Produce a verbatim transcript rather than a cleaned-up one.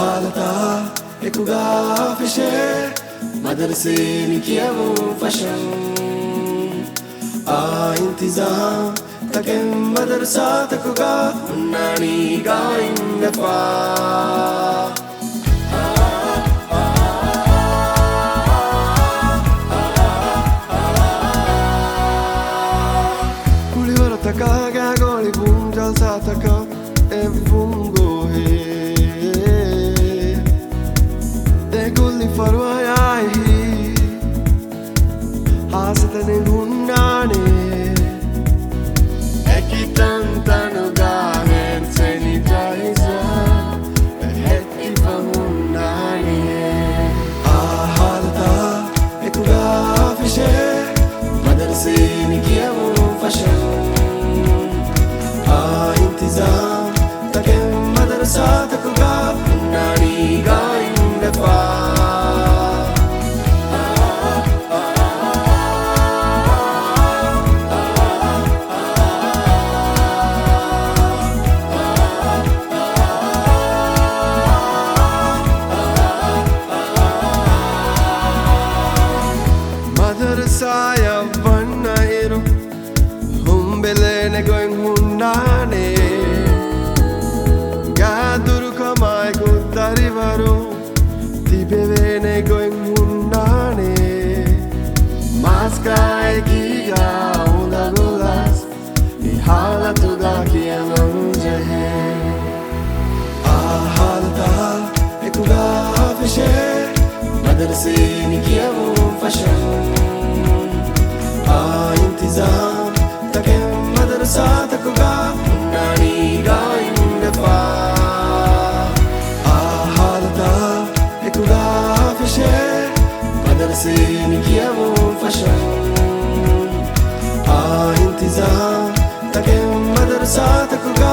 ހާލަތާ އެކުގަ ފެށޭ މަދަރުސޭ މި ކިޔެވުން ފަށަން. އާ އިންތިޒާމް ތަކެއް މަދަރުސާތަކުގަ ހުންނާނީ ގާއިމްވެފަ. ކުޅިވަރުތަކާ ގާގޮޅިވުން ޖަލްސާތަކަށް އެއްވުން ގޯހޭ. ދެކޮށްލި ފަރުވާޔާއެހީ ހާސްތަނެއް ހުންނާނެ. އެކި ތަންތަނުގަ ހޭންޑް ސެނިޓައިޒާ ހެއްޓިފަ ހުންނާނެ. އާ ހާލަތާ އެކުގަ ފެށޭ މަދަރުސޭ މި ކިޔެވުން ފަށަން. އާ އިންތިޒާމް ތަކެއް މަދަރުސާތަކުގަ ހުންނާނީ ގާއިމްވެފަ. މަދަރުސާޔަށް ވަންނައިރު ހުންބެލޭނެ ގޮތް ހުންނާނެ. ގާދުރުކަމާއެކު ދަރިވަރު ތިބެވޭނެ ގޮތް ހުންނާނެ. މާސްކާއެކީގަ އުނދަގުލަސް މި ހާލަތުގަ ކިޔަމަން ޖެހޭ. އާ ހާލަތާ އެކުގަ ފެށޭ މަދަރުސޭ މި ކިޔެވުން ފަށަން. އާ އިންތިޒާމް ތަކެއް މަދަރުސާތަކުގަ ހުންނާނީ ގާއިމްވެފަ. އާ ހާލަތާ އެކުގަ ފެށޭ މަދަރުސޭ މި ކިޔެވުން ފަށަން. އާ އިންތިޒާމް ތަކެއް މަދަރުސާތަކުގަ